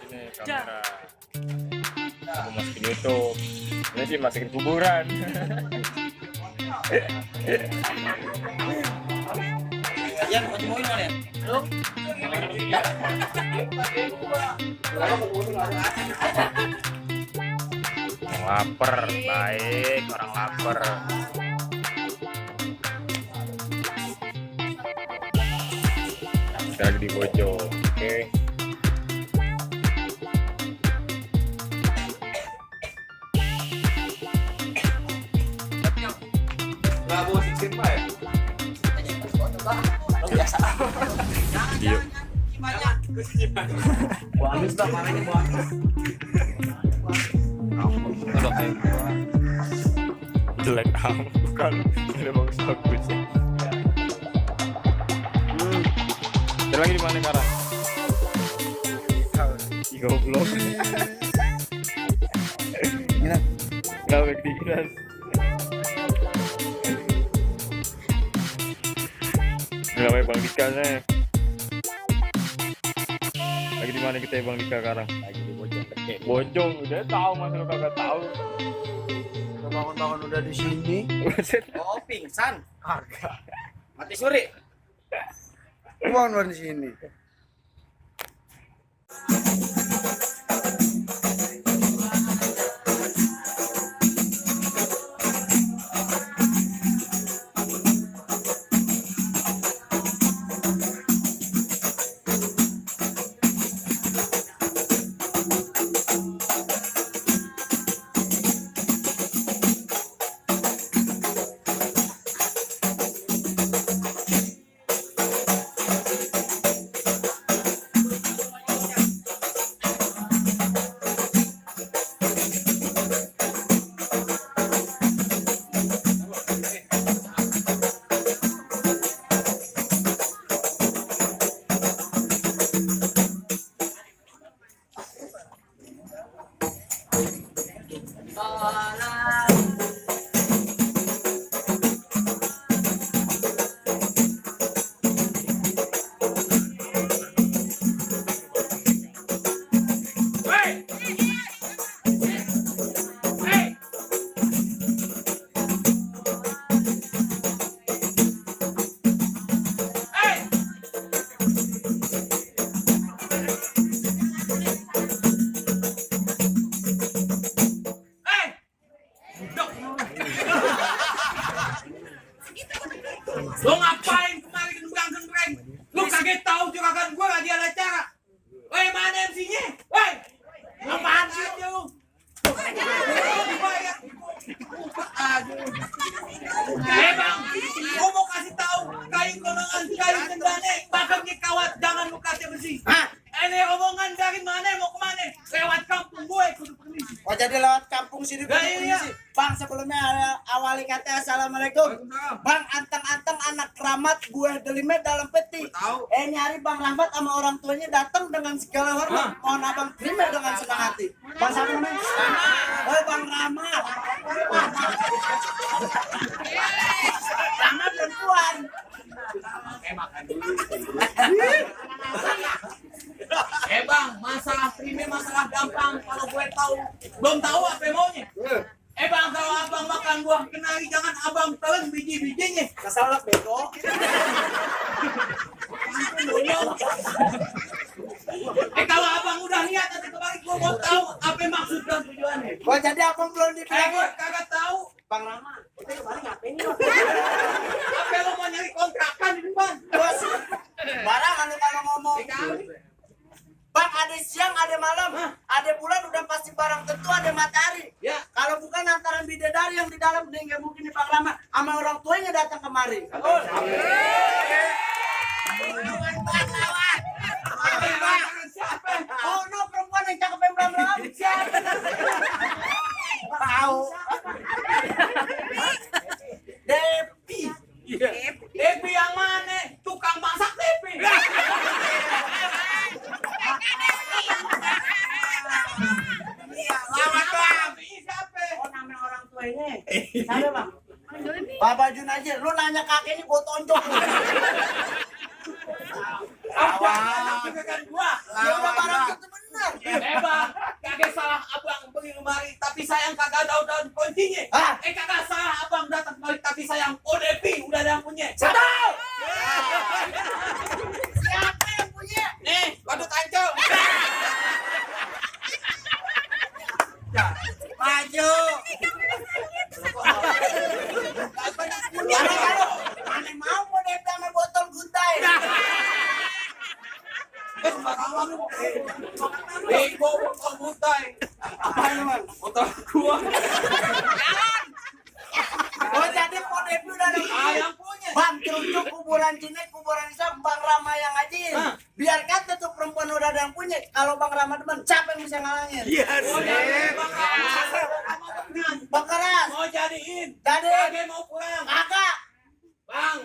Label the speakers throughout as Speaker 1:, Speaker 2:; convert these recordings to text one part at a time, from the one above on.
Speaker 1: Nih kamera. Aku masukin YouTube. Ini sih masukin kuburan.
Speaker 2: Yan, mau mau mana ya? Lu?
Speaker 1: Lapar, baik orang lapar. Kita lagi di pojok, oke.
Speaker 2: Nggak bawa siksin pak ya? Biasa.
Speaker 1: Video.
Speaker 2: Bagus lah, makanya bagus. Udah kayak gua.
Speaker 1: Jelek amat bukan. Ini bagus-bagus. Kita lagi di mana sekarang? Di goblok.
Speaker 2: Gila.
Speaker 1: Gak baik dikiran. Gak baik Bang Dika nih. Lagi di mana kita ya Bang Dika sekarang?
Speaker 2: Lagi di Bojong Gede.
Speaker 1: Bojong, udah tahu mas lu kagak tahu.
Speaker 2: Bangun-bangun udah di sini.
Speaker 1: Buset.
Speaker 2: Oh, pingsan.
Speaker 1: Kagak.
Speaker 2: Mati suri.
Speaker 3: Bangun di sini.
Speaker 4: Lo ngapain kemarin genggam-genggam? Lo kaget tahu juragan gue lagi ada acara. Woi, mana MC-nya? Woi, apaan sih lu? Dibayar. Bang, gue mau kasih tahu kain konongan kain cendane bakal kawat, jangan lu kata besi. Ini omongan dari mana mau kemana? Lewat kampung gue kudu permisi.
Speaker 3: Oh jadi lewat kampung sini
Speaker 4: Ya, iya.
Speaker 3: Bang, sebelumnya awali kata assalamualaikum. Bang, anteng-anteng anak keramat gue delimet dalam peti.
Speaker 4: Tahu.
Speaker 3: Nyari Bang Rahmat sama orang tuanya datang dengan segala hormat. Mohon abang terima dengan senang hati. Bang siapa namanya? Oh Bang Rahmat. Rahmat perempuan.
Speaker 4: Bang, masalah prime masalah gampang. Kalau gue tahu, belum tahu apa maunya. Bang, kalau abang makan buah kenari jangan abang telan biji-bijinya.
Speaker 3: Kesalak bego.
Speaker 4: Kalau abang udah lihat nanti kebalik gue mau tahu apa maksud dan tujuannya.
Speaker 3: Oh jadi abang belum
Speaker 4: Gue
Speaker 3: dibilang.
Speaker 4: kagak tahu.
Speaker 3: Bang Rahmat, kita kemarin ngapain nih?
Speaker 4: Apa lo mau nyari kontrakan di depan?
Speaker 3: Bos, barang kalau ngomong. Bang, ada siang, ada malam, ada bulan, udah pasti barang tentu ada matahari.
Speaker 4: Ya.
Speaker 3: Kalau bukan antara bidadari yang di dalam, dia nggak mungkin di Bang Rahmat sama orang tuanya datang kemari.
Speaker 4: Siapa?
Speaker 3: Oh no, perempuan yang cakep yang Bang Rahmat. Tahu. Depi.
Speaker 4: Depi yang mana? Tukang masak Depi. Lama bang. Siapa?
Speaker 3: Oh namanya orang tuanya. Siapa Bang? Bapak Junajir, lu nanya kakeknya gua tonjok.
Speaker 4: Apa? Kan gua.
Speaker 3: Ya udah barang itu benar.
Speaker 4: Bang, kagak salah abang beli lemari, tapi sayang kagak tahu daun kuncinya.
Speaker 3: Hah?
Speaker 4: Kagak salah abang datang kemari, tapi sayang ODP udah ada yang punya.
Speaker 3: Tahu. Siapa yang punya?
Speaker 4: Nih, badut ancol.
Speaker 3: Maju. Mana mau model sama botol guntai.
Speaker 4: Sembarangan lu. Bego botol mutai.
Speaker 3: Apaan emang?
Speaker 4: Botol gua.
Speaker 3: Oh jadi Podepi udah ada
Speaker 4: Yang punya.
Speaker 3: Bang, cucuk kuburan Cine, kuburan Islam, Bang Rama yang ngajin. Biarkan tuh perempuan udah ada yang punya. Kalau Bang Rama demen, siapa yang bisa ngalangin? Bang Keras,
Speaker 4: Mau jadiin.
Speaker 3: jadi
Speaker 4: Kagak mau pulang.
Speaker 3: kakak.
Speaker 4: Bang,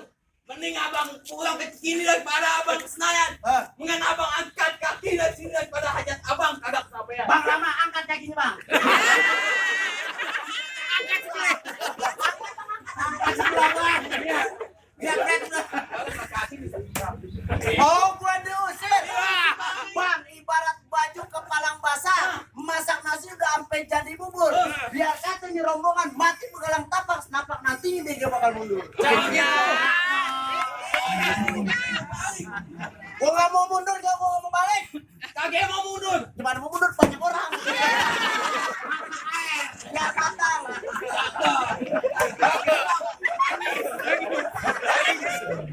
Speaker 4: mending abang pulang ke sini daripada abang ke Senayan. Mendingan abang angkat kaki dari sini daripada hajat abang kagak kesampaian.
Speaker 3: Bang Rama angkat kakinya bang. Angkat sebelah bang. Biar Oh gua diusir. Bang ibarat baju kepalang basah. Masak nasi udah sampai jadi bubur. Biar kata nih rombongan mati begalang tapak. Napak nanti dia bakal mundur. Gua gak mau mundur, gua mau balik.
Speaker 4: Kagak mau mundur.
Speaker 3: Gimana mau mundur banyak orang. Ya fatal.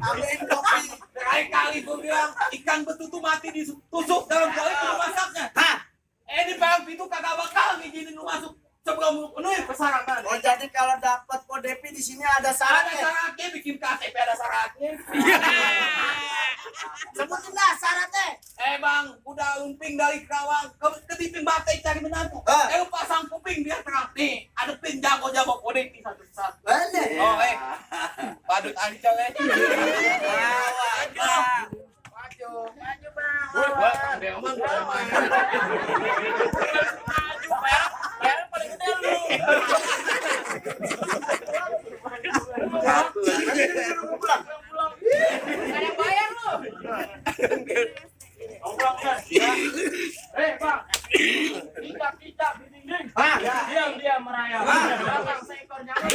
Speaker 3: Amin kopi.
Speaker 4: Kali-kali gue bilang ikan betutu mati ditusuk dalam kuali lu masaknya.
Speaker 3: Hah?
Speaker 4: Di palang pintu kagak bakal ngizinin lu masuk sebelum lu penuhi persyaratan.
Speaker 3: Oh jadi kalau dapat Podepi di sini ada
Speaker 4: Ada
Speaker 3: syaratnya.
Speaker 4: syaratnya bikin KTP ada syaratnya.
Speaker 3: Sebutin dah syaratnya.
Speaker 4: Bang, udah umping dari Kerawang ke Tiping Batai cari menantu. Lu pasang kuping biar terang. Nih, ada pin jago-jago kode di satu-satu.
Speaker 3: Bener.
Speaker 4: Oh, badut ancol
Speaker 3: Maju bang.
Speaker 4: Buat dia omong paling gede lu.
Speaker 5: Ada yang bayar lu.
Speaker 1: Bang, kita di dinding.
Speaker 3: Hah?
Speaker 1: Diam merayap. Belakang seekor nyamuk.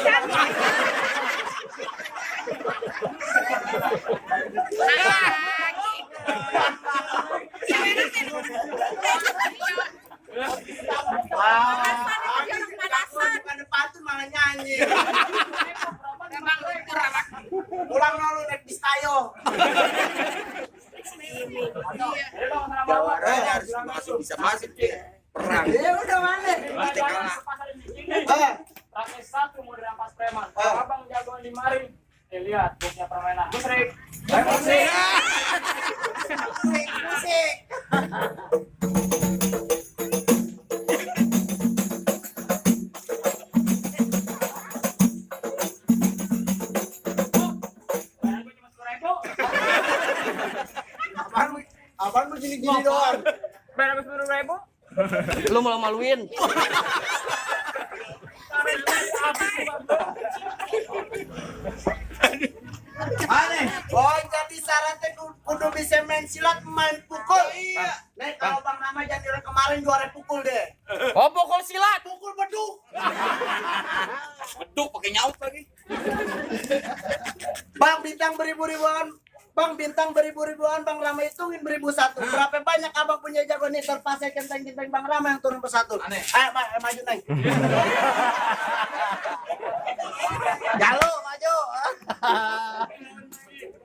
Speaker 3: Bukan pantun malah nyanyi. Pulang lalu naik bis tayo.
Speaker 2: Masih bisa masuk perang.
Speaker 3: Ya udah mana?
Speaker 1: Rame satu mau dirampas preman. Kalau abang jagoan di mari, lihat buknya permainan. Musrik.
Speaker 3: Musik. Musik. Apaan lu gini-gini doang?
Speaker 1: Bayar 10.000.
Speaker 2: Lu malu-maluin.
Speaker 3: Aneh. Oh jadi syaratnya kudu bisa main silat, main pukul.
Speaker 4: Iya.
Speaker 3: Nih kalau Bang Rama jadi kemarin juara pukul deh.
Speaker 2: Oh, pukul silat.
Speaker 3: Pukul beduk.
Speaker 4: Beduk pakai nyaut lagi.
Speaker 3: Bang bintang beribu-ribuan. Bang bintang beribu-ribuan, Bang Rama hitungin 1.001. Berapa banyak abang punya jago nih terpasai kenteng-kenteng Bang Rama yang turun persatu.
Speaker 4: Aneh.
Speaker 3: Ayo maju naik. Jalo maju.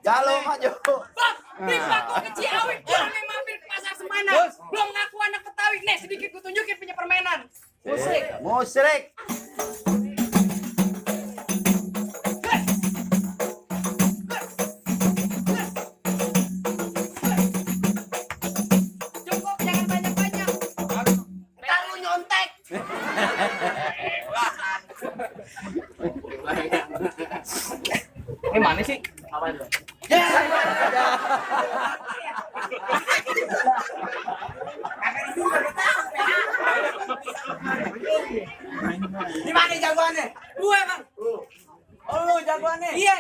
Speaker 3: Jalo maju.
Speaker 5: Bang, bang gua ke Ciawi. Gua nih mampir ke pasar Semana. Belum ngaku anak Betawi. Nih sedikit gua tunjukin punya permainan. Musik.
Speaker 3: Musrik.
Speaker 5: Cukup jangan banyak-banyak.
Speaker 3: Ntar lu nyontek.
Speaker 4: Ini mana sih?
Speaker 1: Apa itu?
Speaker 3: Ya. Di mana jagoannya?
Speaker 5: Gue bang.
Speaker 3: Oh lu jagoannya?
Speaker 5: Iya.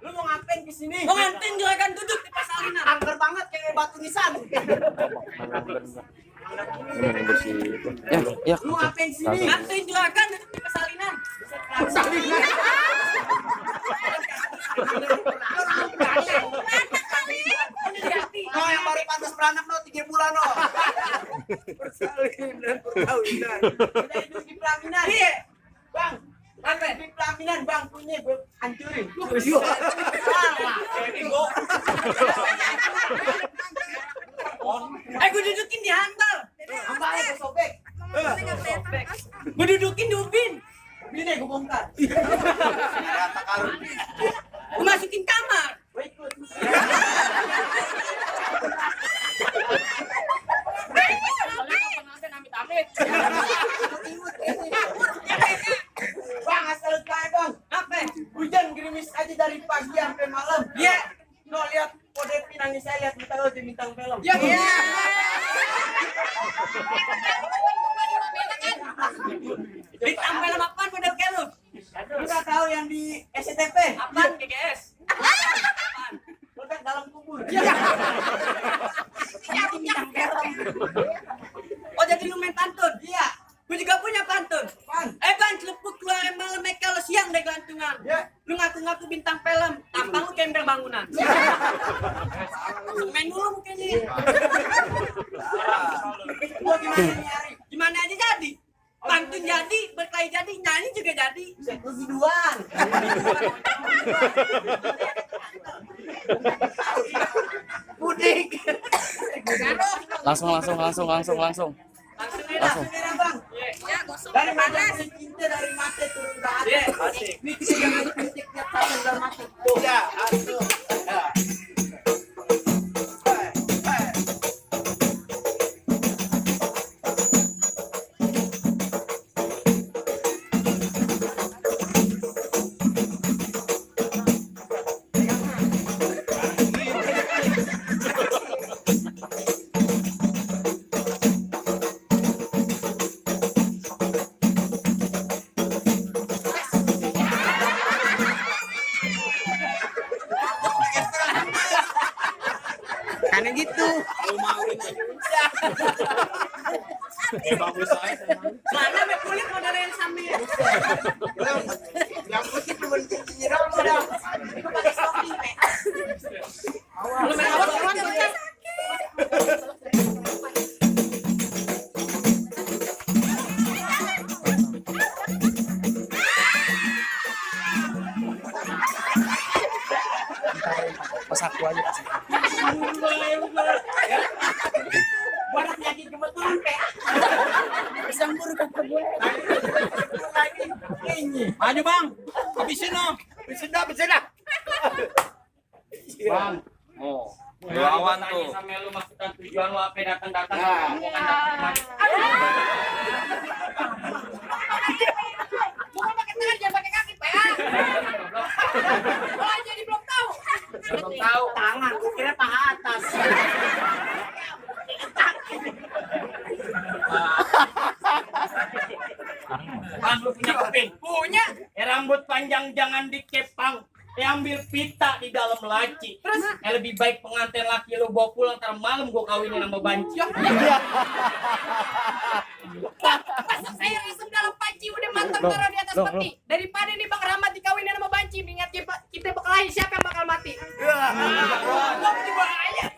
Speaker 3: Lu mau ngapain kesini?
Speaker 5: Mau ngantin juragan duduk di pasar Lina.
Speaker 3: Angker banget kayak batu nisan.
Speaker 1: Ini bersih itu.
Speaker 2: Ya.
Speaker 3: Lu ngapain sini?
Speaker 5: Ngatain juragan di persalinan.
Speaker 3: No, yang baru pantas beranak no 3 bulan no. Udah itu di pelaminan.
Speaker 5: Iya.
Speaker 3: Bang,
Speaker 5: Apa?
Speaker 3: di pelaminan bang punya gue hancurin.
Speaker 5: Gue dudukin di hantar.
Speaker 3: Ambalnya gue sobek.
Speaker 5: Gue dudukin di ubin.
Speaker 3: Ini gue bongkar.
Speaker 5: Gue masukin kamar.
Speaker 3: Gue ikut. Bang, asal kayak bang.
Speaker 5: Apa?
Speaker 3: Hujan gerimis aja dari pagi sampai malam.
Speaker 5: Iya.
Speaker 3: No, lihat kode pinangnya saya lihat bintang film.
Speaker 5: Ya. Iya. Ditambah sama apaan model kayak lu?
Speaker 3: Lu gak tahu yang di SCTV?
Speaker 5: Apaan GGS? Apaan?
Speaker 3: Ledak dalam kubur.
Speaker 5: Oh jadi lu main pantun?
Speaker 3: Iya.
Speaker 5: Gue juga punya pantun.
Speaker 3: Pan.
Speaker 5: Bang, celepuk keluarin malam kalau siang deh gelantungan.
Speaker 3: Ya.
Speaker 5: Lu ngaku-ngaku bintang film, tampang lu kemper bangunan. Main dulu mukanya.
Speaker 3: Gua gimana nyari?
Speaker 5: Gimana aja jadi? Pantun jadi, berkelahi jadi, nyanyi juga jadi.
Speaker 3: Lu biduan. Pudik.
Speaker 2: Langsung.
Speaker 5: Langsung aja.
Speaker 2: Langsung.
Speaker 3: Langsung ya bang.
Speaker 5: Ya, gosok.
Speaker 3: Dari mana cinta dari mati turun ke hati.
Speaker 5: Iya.
Speaker 3: Ini kita jangan kritik tiap tahun udah mati. Ya, aduh. Ya.
Speaker 2: Karena gitu.
Speaker 5: Mana me kulit model yang sambil.
Speaker 3: Yang putih belum nyiram udah. Itu pakai stocking, Pak.
Speaker 5: Lu main apa pantun?
Speaker 2: Pas aku aja.
Speaker 3: Buat nyaki kebetulan, Pak. Kesambur kata gue. Lagi ini.
Speaker 4: Maju bang, habisin no.
Speaker 3: Bisa dah.
Speaker 4: Bang, oh, lawan tuh.
Speaker 5: Sama lu maksudkan tujuan lu apa datang-datang. Bukan pakai tangan, jangan pakai kaki, Pak. Oh, jadi belum tahu.
Speaker 3: Belum tahu. Tangan, gue kira paha atas.
Speaker 4: Bang, lu punya kuping?
Speaker 5: Punya.
Speaker 4: Rambut panjang jangan dikepang. Ambil pita di dalam laci.
Speaker 5: Terus?
Speaker 4: Lebih baik pengantin laki lu bawa pulang ntar malam gua kawinin sama banci.
Speaker 5: Masa saya langsung dalam panci udah mantap taruh di atas peti. Daripada nih Bang Rahmat dikawinin sama banci, ingat kita berkelahi siapa yang bakal mati. Gua bahaya.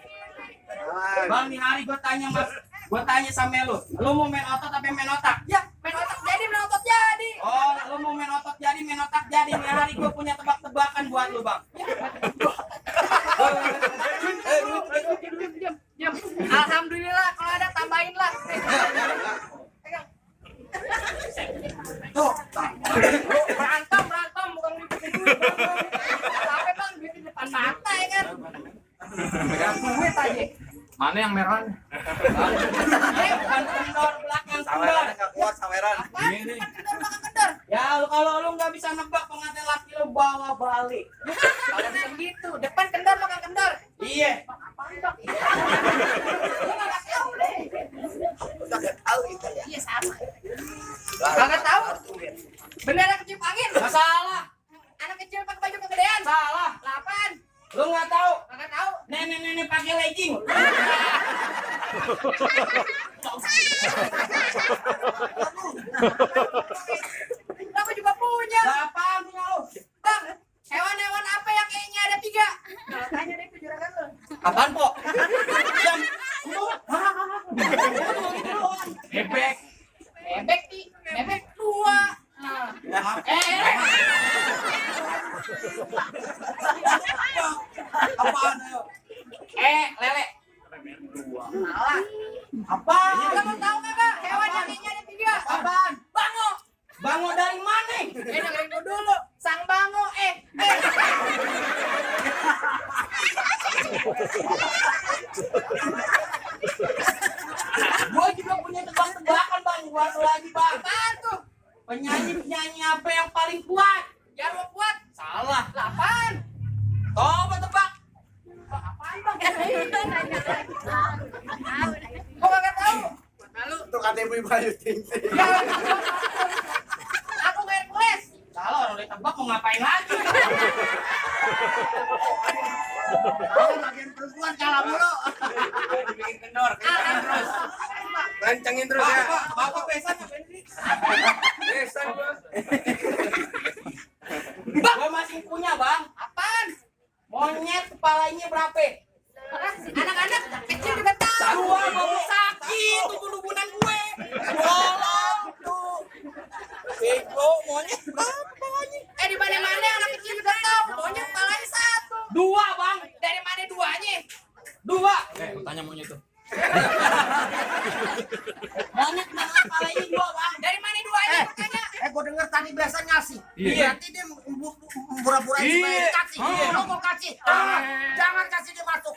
Speaker 4: Bang, nih hari gua tanya mas, gua tanya sama lu mau main otot apa main otak?
Speaker 5: Ya, main otak jadi, main otot jadi.
Speaker 4: Oh, lu mau main otot jadi, main otak jadi. Nih hari gua punya tebak-tebakan buat lu bang.
Speaker 5: Diam. Alhamdulillah kalau ada tambahin lah.
Speaker 3: Tuh.
Speaker 5: Berantem bukan dibikin duit. Sampai Bang bikin depan mata ya kan. Pegang duit aja.
Speaker 4: Mana yang merah?
Speaker 5: Bukan kendor belakang kendor.
Speaker 3: Saweran.
Speaker 5: Apaan?
Speaker 4: Ini.
Speaker 5: Bukan kendor belakang kendor.
Speaker 4: Ya, kalau lu nggak bisa nebak pengantin laki lu bawa balik.
Speaker 5: Kalau bisa gitu, depan kendor belakang kendor.
Speaker 4: Iya.
Speaker 5: Apaan Bang? Lu nggak tahu deh.
Speaker 3: Enggak tahu itu ya.
Speaker 5: Iya sama. Kagak tahu. Bendera kecium angin.
Speaker 4: Masalah.
Speaker 5: Anak kecil pakai baju kegedean.
Speaker 4: Salah.
Speaker 5: 8.
Speaker 4: Lu nggak tahu.
Speaker 5: Kagak tahu.
Speaker 4: Nenek-nenek pakai legging.
Speaker 5: Aku juga punya.
Speaker 4: Apaan punya lu?
Speaker 5: Bang, hewan-hewan apa yang kayaknya ada 3? Kalau tanya deh ke juragan lu.
Speaker 4: Apaan, Po? Jam. Bebek.
Speaker 5: Bebek 2.
Speaker 4: Apaan ayo?
Speaker 5: Lele.
Speaker 4: Salah. Apaan?
Speaker 5: Kamu tahu kagak hewan yang kayaknya ada 3?
Speaker 4: Apaan?
Speaker 5: Bango.
Speaker 4: Bango dari mana?
Speaker 5: Dengerin gua dulu. Sang bango.
Speaker 4: Gua juga punya tebak-tebakan, Bang. Gua lagi, Bang.
Speaker 5: Apaan tuh?
Speaker 4: Penyanyi apa yang paling kuat?
Speaker 5: Jarwo buat.
Speaker 4: Salah.
Speaker 5: Apaan?
Speaker 4: Coba tebak.
Speaker 5: Apaan bang? Gua kagak tahu. Malu.
Speaker 2: Itu kata ibu-ibu Ayu Ting Ting.
Speaker 5: Aku Hercules.
Speaker 4: Salah, orang udah tebak mau ngapain lagi?
Speaker 2: Bagian perempuan kalah mulu.
Speaker 4: Dibikin kendor, kencangin terus.
Speaker 2: Kencengin terus ya.
Speaker 4: Bapak besan apa ini?
Speaker 2: Besan gua.
Speaker 4: Gua masih punya, Bang.
Speaker 5: Apaan?
Speaker 4: Monyet kepalanya berapa?
Speaker 5: Anak-anak kecil juga tahu.
Speaker 4: Gua mau sakit, ubun-ubunan gue. Tolong tuh. Bego, monyet berapa lagi?
Speaker 5: Di mana-mana anak kecil juga tahu. Monyet kepalanya 1.
Speaker 4: 2, Bang.
Speaker 5: Dari mana 2-nya?
Speaker 4: 2.
Speaker 2: Tanya monyet tuh.
Speaker 4: Monyet kepalanya 2, Bang.
Speaker 5: Dari mana 2-nya? Tanya.
Speaker 2: Gua denger tadi biasa ngasih.
Speaker 4: Iya.
Speaker 2: Berarti dia pura-pura supaya dikasih. Lu mau kasih. Jangan kasih dia masuk.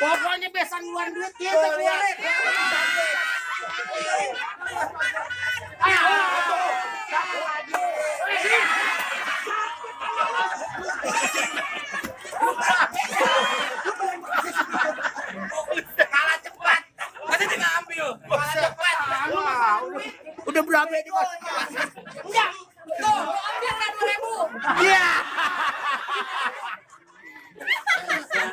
Speaker 2: Pokoknya besan luar duit dia keluarin.
Speaker 4: Kalah cepat. Nanti dia ngambil. Kalah cepat.
Speaker 2: Udah berapa ini, Mas?
Speaker 5: Enggak. Tuh, lu ambil lah 2.000.
Speaker 2: Iya.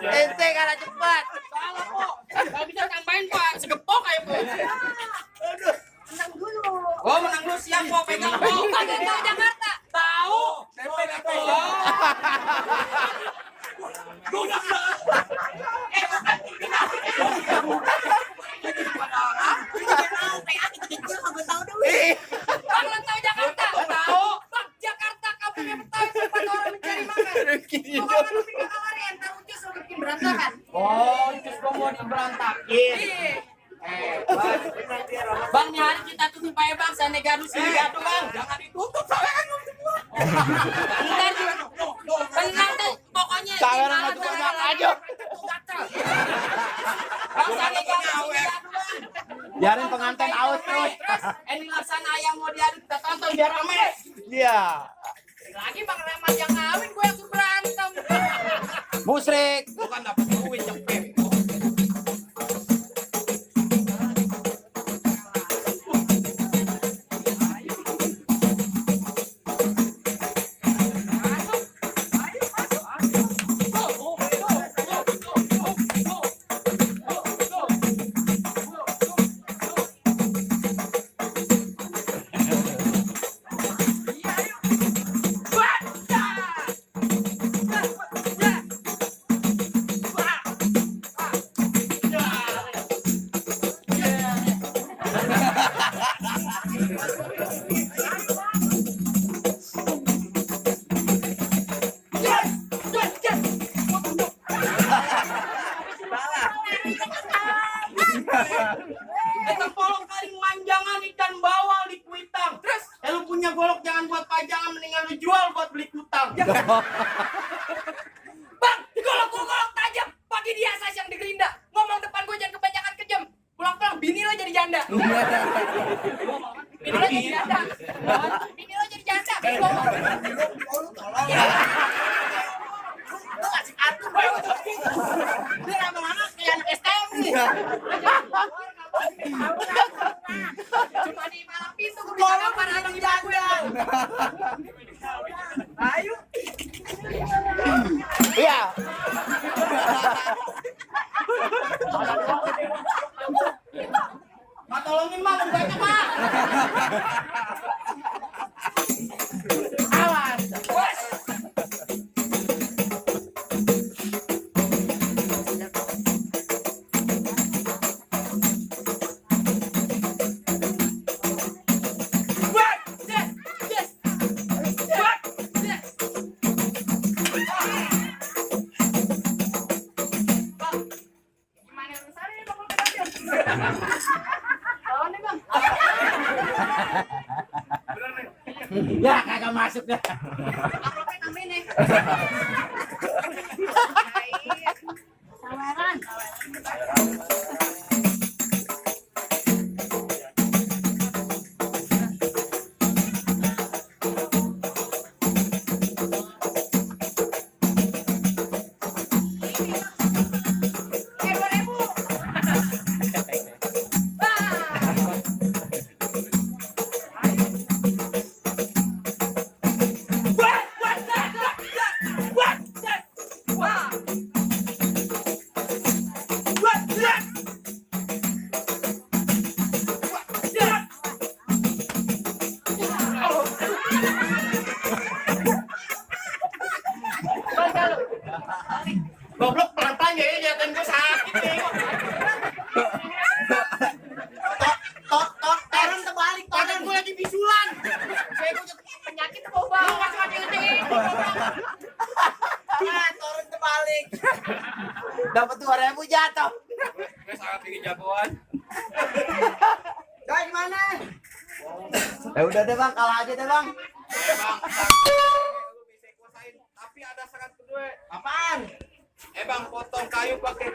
Speaker 2: Ente kalah cepat.
Speaker 4: Salah, kok. Gak bisa tambahin, Pak. Segepok kayak, Bu.
Speaker 5: Menang dulu.
Speaker 4: Oh, menang lu siap, kok. Pegang, kok.
Speaker 5: Kagak tahu Jakarta.
Speaker 4: Tahu. DP. Gue udah
Speaker 5: Bang, lu tahu Jakarta?
Speaker 4: tahu.
Speaker 5: Bang, Jakarta kampungnya Betawi tempat orang mencari makan. Pokoknya lu bikin kalori, entar ucus lu bikin berantakan.
Speaker 4: Oh, terus gue mau diberantakin.
Speaker 5: Iya.
Speaker 4: Bang, nih hari kita tutup aja, Bang. Sana gaduh, sini gaduh, Bang. Jangan ditutup, soalnya kan belum dibuat.
Speaker 5: Bentar juga. Tenang tuh, pokoknya.
Speaker 2: Saweran mah tukang aja.
Speaker 4: Bang, sana gaduh, sini gaduh, Bang.
Speaker 2: Biarin pengantin aus terus.
Speaker 4: Ini laksana ayam mau diadu, kita tonton biar rame.
Speaker 2: Iya.
Speaker 5: Lagi Bang Rahmat yang ngawin, gue yang suruh berantem.
Speaker 2: Musrik.
Speaker 4: Bukan dapat duit, cepet. Eta polong kali manjangan ikan bawal di kuitang. Terus, lu punya golok jangan buat pajangan, mendingan lu jual buat beli kutang.
Speaker 5: Bang, di golok tajam. Pagi dia saya yang digerinda. Ngomong depan gue jangan kebanyakan kejam. Pulang-pulang bini lo jadi janda. Bini lo jadi janda. Bini lo jadi janda. Bego.
Speaker 2: Lu ngasih
Speaker 3: satu. Ini lama anak kayak anak STM nih.
Speaker 5: Cuma di malam pintu gue
Speaker 3: Tolong
Speaker 5: bisa para
Speaker 3: lagi jajan.
Speaker 5: Ayo.
Speaker 2: Iya.
Speaker 3: Mak tolongin mak, mau banyak mak. Awas.
Speaker 5: Gimana urusannya Bang? Oh, nih Bang.
Speaker 3: Ya kagak masuk dah.
Speaker 5: Apa namanya nih? Sawaran. Eh, 2000. Wah.
Speaker 3: Goblok pelan-pelan ya, jangan gue sakit nih. Turun terbalik, turun gue lagi bisulan.
Speaker 5: Saya punya penyakit apa Bang?
Speaker 3: Turun terbalik. Dapat 2.000 jatuh.
Speaker 1: Gue sangat ingin jagoan.
Speaker 3: Coy gimana? Ya udah deh bang, kalah aja deh bang.
Speaker 4: Bang, lu bisa kuasain, tapi ada syarat kedua.
Speaker 3: Apaan?
Speaker 4: Bang, potong kayu pakai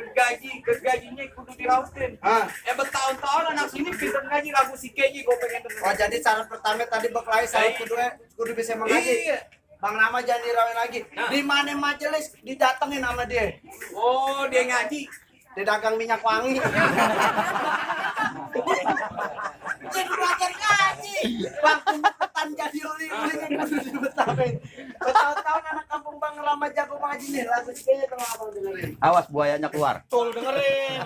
Speaker 4: gergajinya kudu dirautin.
Speaker 3: Ah.
Speaker 4: Bertahun-tahun anak sini bisa ngaji lagu si Keji, gue pengen denger.
Speaker 3: Oh jadi syarat pertama tadi berkelahi, syarat kedua kudu bisa mengaji.
Speaker 4: Iya.
Speaker 3: Bang Rama jangan dirawin lagi.
Speaker 4: Nah.
Speaker 3: Di mana majelis didatengin sama dia.
Speaker 4: Oh, dia ngaji.
Speaker 3: Dia dagang minyak wangi. Jadi belajar ngaji. Bang cepetan jadi uli-ulinya kudu dibetahin. Bertahun-tahun anak kampung Bang Rama jago ngaji nih. Lagu si kayaknya tengah abang dengerin.
Speaker 2: Awas buayanya keluar.
Speaker 3: Tuh dengerin.